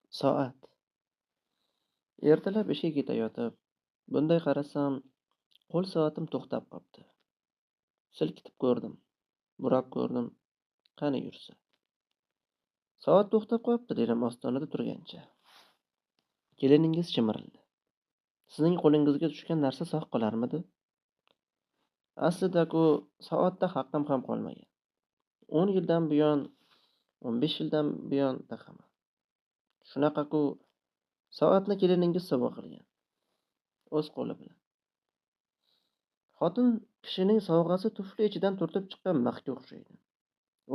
Soat. Ertalab ishga ketayotib, bunday qarasam, qo'l soatim to'xtab qopti. Silkitib ko'rdim, burab ko'rdim, qani yursa. Soat to'xtab qopti, dedim ostonada turgancha. Keliningiz chimirildi. Sizning qo'lingizga tushgan narsa sog' qolarmidi? Aslida-ku soatda haqqim ham qolmagan. 10 yildan buyon, 15 yildan buyon taqaman. Shunaqa-ku soatni keliningiz sovg'a qilgan. O'z qo'li bilan. Xotin kishining sovg'asi tufli ichidan turtib chiqqan mixga o'xshaydi.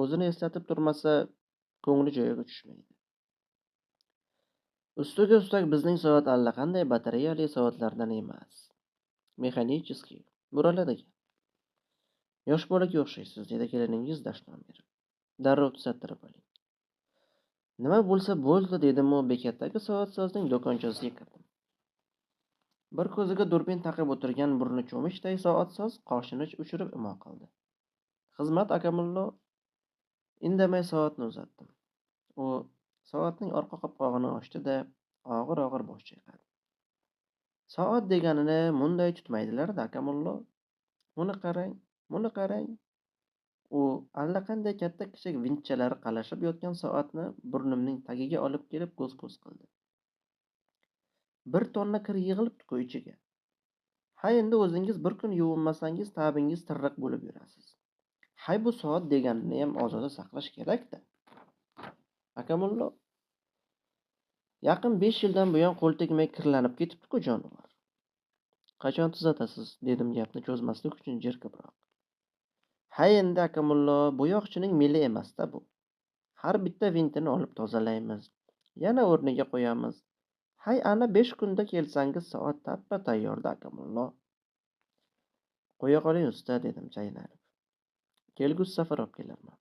O'zini eslatib turmasa, ko'ngli joyiga tushmaydi. Ustiga ustak bizning soat allaqanday batareyali soatlardan emas. Mexanический, buraladigan. Yosh bolaga o'xshaysiz, dedi keliningiz dashnom berib. Darrov tuzattirib oling. Nima bo'lsa bo'ldi, dedim-u bekatdagi soatsozning do'konchasiga kirdim. Bir ko'ziga durbin taqib o'tirgan burni cho'michday soatsoz qoshini uchirib imo qildi. Xizmat akamullo. Indamay soatni uzatdim. U soatning orqa qopqog'ini ochdi-da, og'ir-og'ir bosh chayqadi. Soat deganini munday tutmaydilar-da akamullo. Buni qarang, buni qarang. U allaqanday katta kichik vintchalari qalashib yotgan soatni burnimning tagiga olib kelib ko'z-ko'z qildi. 1 tonna kir yig'ilibdi-ku ichiga. Ha, endi o'zingiz bir kun yuvinmasangiz ta'bingiz tirriq bo'lib yurasiz. Hay, bu soat deganini ham ozoda saqlash kerak-da. Akamullo, yaqin 5 yildan buyon qo'l tegmay kirlanib ketibdi-ku jonivor. Qachon tuzatasiz, dedim gapni cho'zmaslik uchun jirkibroq. Ha, endi akamullo, bo'yoqchining meli emas-da bu. Har bitta vintini olib tozalaymiz, yana o'rniga qo'yamiz. Hay, ana 5 kunda kelsangiz soat tappa tayyorda akamullo. Qo'ya qoling usta, dedim chaynalib. Kelgusi safar olib kelarman.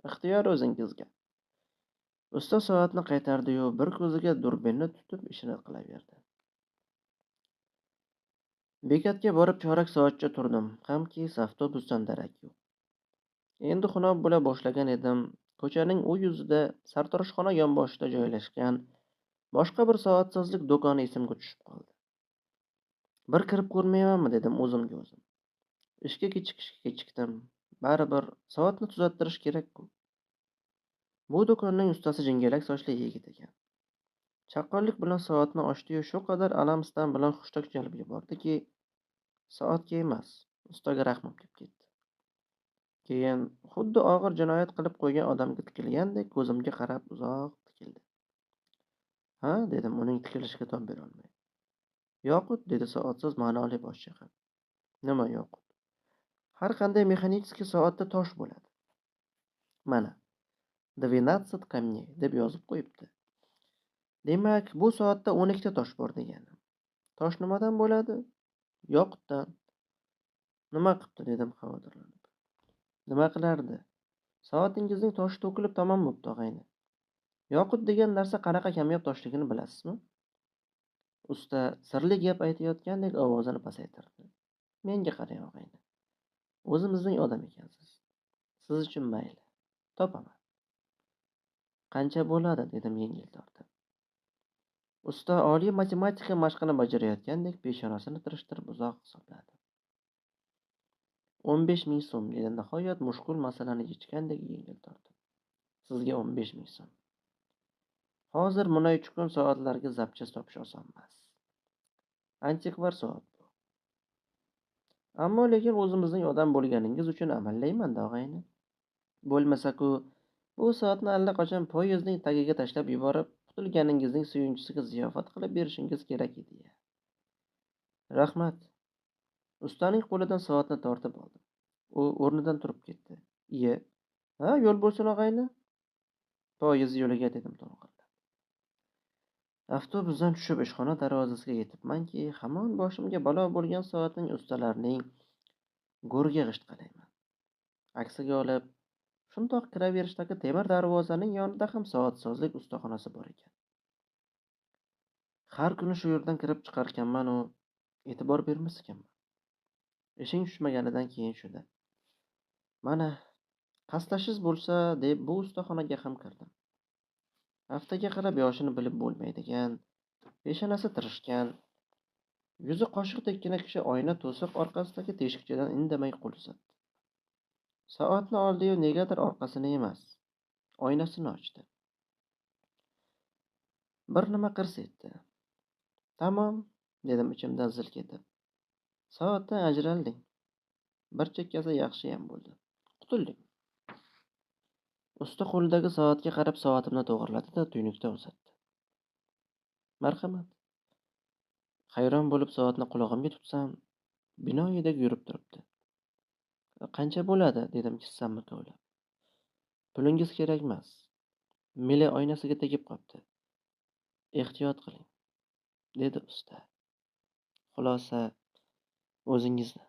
Ixtiyor o'zingizga. Usta soatni qaytardi-yu, bir ko'ziga durbinni tutib ishini qilaverdi. Bekatga borib chorak soatcha turdim, hamki avtobusdan darak yo'q. Endi xunob bo'la boshlagan edim. Ko'chaning u yuzida sartaroshxona yonboshida joylashgan boshqa bir soatsozlik do'koni esimga tushib qoldi. Bir kirib ko'rmaymanmi, dedim o'zimga o'zim. Ishga kechikishga kechikdim. Baribir soatni tuzattirish kerak-ku. Bu do'konning ustasi jingalak sochli yigit ekan. Chaqqonlik bilan soatni ochdi-yu, shu qadar alam-sitam bilan hushtak chalib yubordiki, soatga emas, ustaga rahmim kelib ketdi. Keyin xuddi og'ir jinoyat qilib qo'ygan odamga tikilgandek ko'zimga qarab uzoq tikildi. Ha, dedim uning tikilishiga tob bera olmay. Yoqut, dedi soatsiz ma'noli bosh chayqab. Nima yoqut? Har qanday mexanический soatda tosh bo'ladi. Mana, 12 камней deb yozib qo'yibdi. Demak, bu soatda 12 ta tosh bor degani. Tosh nimadan bo'ladi? Yoqutdan. Nima qilibdi, dedim xavotirlanib. Nima qilardi? Soatingizning toshi to'kilib tamom bo'pti, og'ayni. Yoqut degan narsa qanaqa kamyob toshligini bilasizmi? Usta sirli gap aytayotgandek ovozini pasaytirdi. Menga qarang, og'ayni. O'zimizning odam ekansiz. Siz uchun mayli. Topaman. Qancha bo'ladi, dedim yengil tortib. Usta oliy matematika mashqini bajarayotgandek peshonasini tirishtirib uzoq hisobladi. 15 ming so'm, dedi nihoyat mushkul masalani yechgandek yengil tortib. Sizga 15 ming so'm. Hozir munay-chukun soatlarga zapchast topish oson emas. Antikvar soat bu. Ammo lekin o'zimizning odam bo'lganingiz uchun amallayman-da, og'ayni. Bo'lmasa-ku bu soatni allaqachon poyezdning tagiga tashlab yuborib, qutulganingizning suyunchisiga ziyofat qilib berishingiz kerak edi. Rahmat. Ustaning qo'lidan soatni tortib oldim. U o'rnidan turib ketdi. Iye, ha, yo'l bo'lsin, og'ayni. Poyezd yo'liga, dedim to'ng'illab. Avtobusdan tushib ishxona darvozasiga yetibmanki, hamon boshimga balo bo'lgan soatning ustalarining go'riga g'isht qalayman. Aksiga olib, shundoq kiraverishdagi temir darvozaning yonida ham soatsozlik ustaxonasi bor ekan. Har kuni shu yerdan kirib chiqarkanman u e'tibor bermas ekanman. Ishing tushmaganidan keyin shuda. Mana, qasdlashiz bo'lsa deb bu ustaxonaga ham kirdim. Haftaga qarab yoshini bilib bo'lmaydigan, peshonasi tirishgan, yuzi qoshiqdekkina kishi oyna to'siq orqasidagi teshikchadan indamay qo'l uzatdi. Soatni oldi-yu negadir orqasini emas, oynasini ochdi. Bir nima qirs etdi. Tamom, dedim ichimdan zil ketib. Soatdan ajralding. Bir chekkasi yaxshiyam bo'ldi. Qutulding. Usta qo'lidagi soatga qarab soatimni to'g'riladi-da, tuynukdan uzatdi. Marhamat. Hayron bo'lib soatni qulog'imga tutsam, binoyidek yurib turibdi. Qancha bo'ladi, dedim kissamni tovlab. Pulingiz kerakmas. Mili oynasiga tegib qopti. Ehtiyot qiling, dedi usta. Xulosa o'zingizdan.